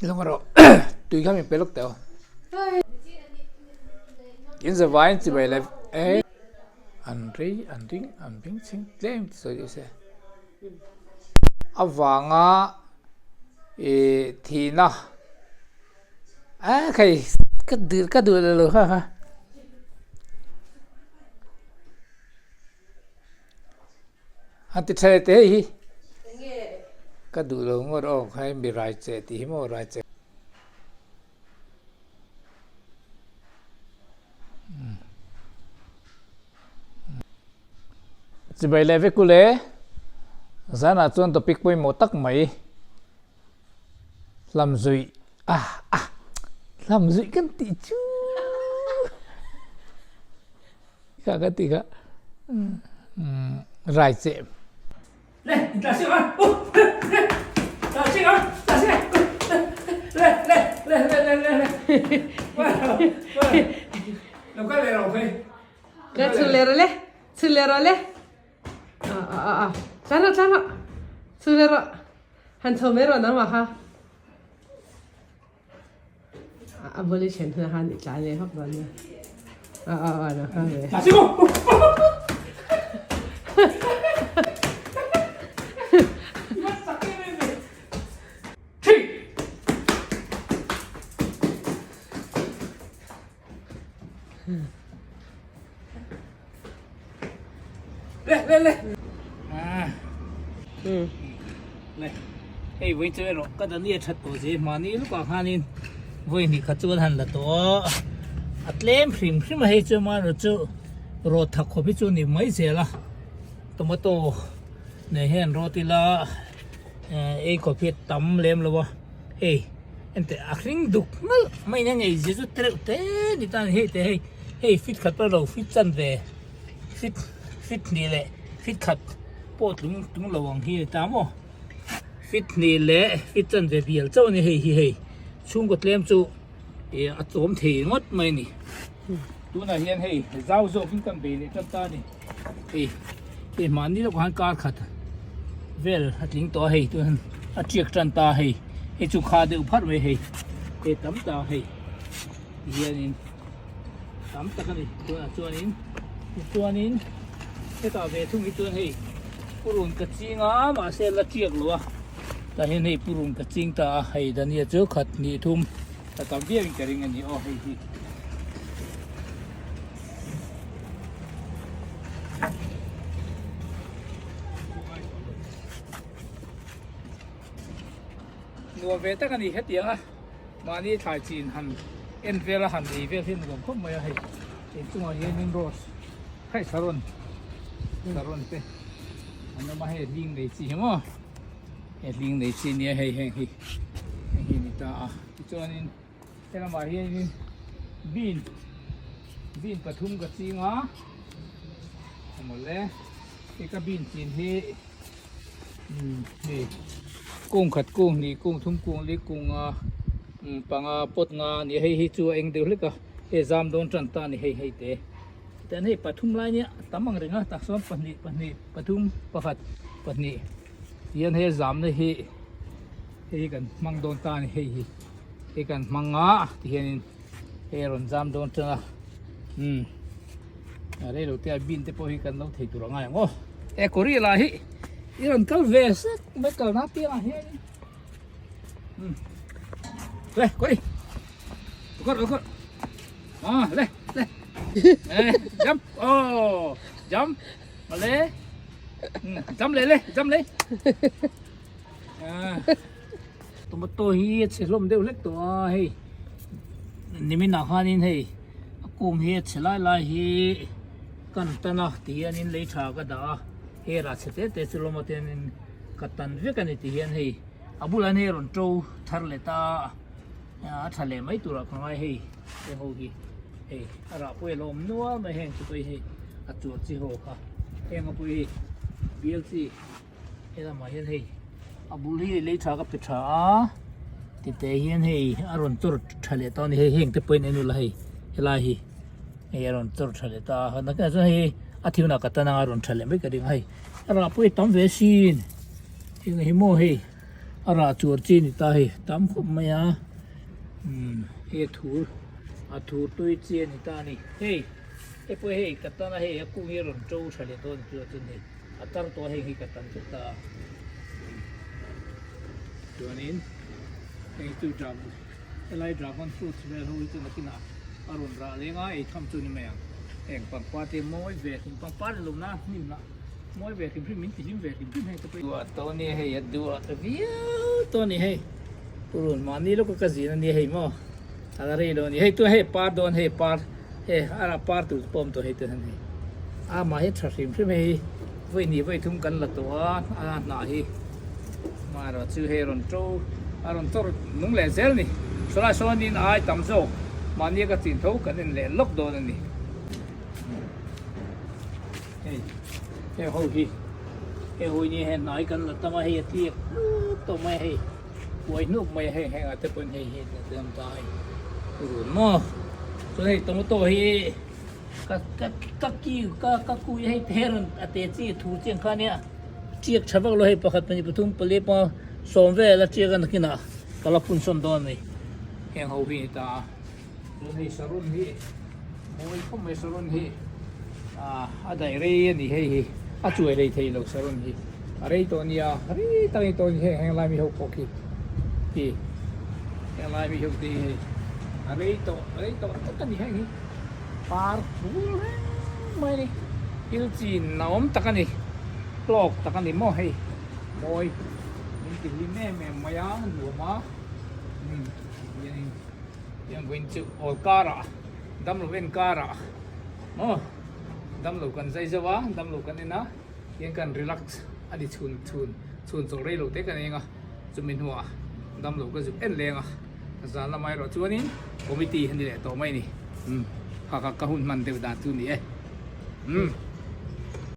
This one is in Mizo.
Lung erawh tui kha min pe lawk teh aw. In zavaiin chibai leh e an rei an ring an beng chhing tlem ti sawi deuh se. Avanga ih thihna a khai ka duh ka duh lo kha kha. A ti tha teh hi ka duh lo ngawt aw khai mi rai che tih hi maw rai che. Chibai leh vek ule zanah chuan topic pawimawh tak mai hlamzuih ah ah hlamzuih kan tih chu Kha ka ti kha rai che. Le, ta si a. Ta si a, ta si. Le, le, le, le, le, le, le. Lo ka le ro khe. Le chu le ro le. Chu le ro le. A a a a. Tlan ro tlan ro. Chu le ro. Han chho mai ro nang ma kha. A bul i then hunah khan i tlai leh vak dawn nia. A a a na kha ve. Le le le. Le. Hei vawi chu erawh ka dani a that tawh zel mahni lukah khanin vawi hnih khat chu kan han la tawh a a tlem hrim hrim a hei chu amaherawh chu rawt thak khawp hi chu a ni mai zel a tomato nen hian rawt ila ei khawp hi a tam lem lo a hei Enteh a hring duk nalh mai in a ngei zia chu tereuh te ni ta a ni hei te hei hei fit khat pawh lo fit chan ve fit fit hnih leh fit khat pawh tlung tlung lo ang hi a ni ta maw fit hnih leh fit chan ve bial chauh a ni hei hi hei chhungkaw tlem chu ih a chawm thei ngawt mai a ni tunah hian hei zau zawk in kan bei leh tan ta a ni hei hei mahni lawkah khan kar khat vel a tling tawh a hei tun a tiak tan ta hei hei chu kha deuh pharh mai hei hei tam ta hei ti hianin tam tak a ni tunah chuanin tichuanin hetah ve thung hi chuan hei purun ka ching a mahse la tiak lo a tah hian hei purun ka ching ta a hei dania chu khat hnih thum a tam viau in ka ring a ni aw hei hi. Nuam ve tak a ni hetiang a mahni thlai chin han en vel a han ei vel hi nuam khawp mai a hei inchungah hianin rose khaih saron saron te an awm a hei hling nei chi hi maw hei hling nei chi nia hei heng hi heng hi a ni ta a tichuanin. Helamah hianin bean bean pathum ka ching a mawle hei ka bean chin hi umm hei kung khat kung hnih kung thum kung li kung a umm panga pot nga a ni a hei hi chu a eng deuh hlek a hei zam dawn tan ta a ni hei hei te tian hei pathum lai nia a tam ang reng a tah sawn pahnih pahnih pathum pakhat pahnih tihian hei a zamna hi hei hi kan hmang dawn ta a ni hei hi. Hei kan hmang a tihianin hei a rawn zam dawn tang a umm a rei lo te a bin te pawh hi kan lo thei tur a ngai ang aw he kawri lah hi i rawn kal ve sek mai kal na piang ah hianin umm le kawri kawr kawr ah le le eh jump oh jump le jump le le jump le ah. Tomato hi a chhe hlawm deuh hlek tawh a hei nimin ah khanin hei a kung hi a chhe lai lai hi kan tan a ti hianin lei tha ka dah a hei rah chhe te te chu lawm a tianin ka tan vek a ni ti hian hei a bulah hian hei a rawn to thar leh ta a a tha leh mai turah ka ngai hei heng ho hi hei a rah pawh hi a lo awm nual mai heng chu pawh hi hei a chuar chi ho kha heng a pawh hi bial chi. Helamah hian hei a bul hi lei tha ka pe tha a tite hian hei a rawn chawr tha leh ta a ni hei heng te pawhin en ula hei helai hi hei a rawn chawr tha leh ta a nakah chuan hei a thil hunah ka tan anga a rawn tha leh mai ka ring a hei a rah pawh hi tam ve sin heng hi maw hei. A rah chuar chi a ni ta hei tam khawp mai a umm hei a thur a thur tui chi a ni ta a ni hei hei pawh hei ka tan a hei a kung hi a rawn to tha leh dawn a ni chu chuan hei a tar tawh a heng hi ka tan tawh ta a chuanin hei chu dragon helai dragon fruits vel ho hi chu nakinah a rawn rah leng a ei tham chu ni mai ang heng pangpar te mawi ve hlim pangpar ni lo na hnim lah. Mawi ve hrim hrim min ti hlim ve hrim hrim hei te pawh. Duah tawh ania hei a duah ta viau tawh a ni hei purun mahni lawk a ka zin a nia hei maw a la rei lo a ni hei tuna hei par dawn hei par hei a par tur te pawh a awm tawh hei tuna hei a mah hi a tha hrim hrim hei vawi hnih vawi thum kan la tawh a a hnah hi amaherawh chu hei a rawn to a rawn tawrh nung leh zel a ni sawlai sawnin a ai tam zawk mahni a ka chin tho kan en leh lawk dawn a ni. Hei hei ho hi hei ho hi hei hnai kan la tam a hei a tliak hnup tawh mai a hei huai hnup mai a hei heng ah te pawhin hei hi a dam ta hei run maw chuan hei tomato hi ka ka ka ki ka ka kui hei te rawn a te chi a thur chiang kha ania tiak tha vak lo hei pakhat pahnih pathum pali panga sawm vel a tiak a nakinah ka la phun sawn dawn a ni heng ho hi a ni ta a. Chuan hei saron hi mawi khawp mai saron hi ah a daih rei a ni hei hi a chuai rei thei lo saron hi a rei tawh nia rei tak a ni tawh a ni heng heng lai mi ho pawh khi khi heng lai mi ho te hi hei a rei tawh rei tawh tak a ni heng hi par bul reng mai a ni thil chin a awm tak a ni hlawk tak a ni maw hei mawi min ti hlim em em mai a nuam a umm hianin. Tiang vawiin chu awl karah damlo en karah maw damlo kan zai zauh a damlo kan en a tiang kan relax a ni chhun chhun chhun chawlh rei lo te kan eng a chumi hnuah damlo ka zuk en leng a zan lamah erawh chuanin committee a ni leh tawh mai a ni umm kha kha ka hun hman deuh dan chu a ni e umm.